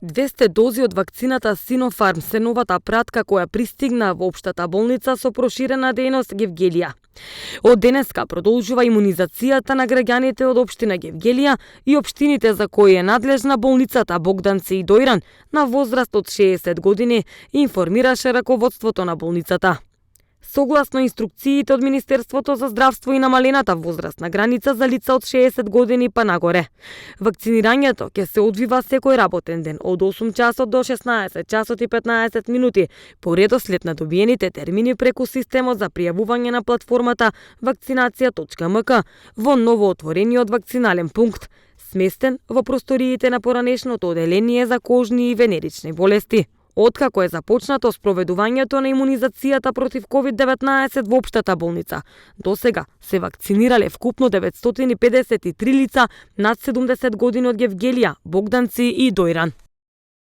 200 дози од вакцината Синофарм се новата пратка која пристигна во општата болница со проширена дејност Гевгелија. Од денеска продолжува имунизацијата на граѓаните од општина Гевгелија и општините за кои е надлежна болницата Богданци и Дојран на возраст од 60 години, информираше раководството на болницата. Согласно инструкциите од Министерството за здравство и намалената возрастна граница за лица од 60 години па нагоре, вакцинирањето ќе се одвива секој работен ден од 8 часот до 16 часот и 15 минути по редослед на добиените термини преку системот за пријавување на платформата vakcinacija.mk во новоотворениот вакцинален пункт, сместен во просториите на поранешното оделение за кожни и венерични болести. Откако е започнато спроведувањето на имунизацијата против COVID-19 во општата болница, досега се вакцинирале вкупно 953 лица над 70 години од Гевгелија, Богданци и Дојран.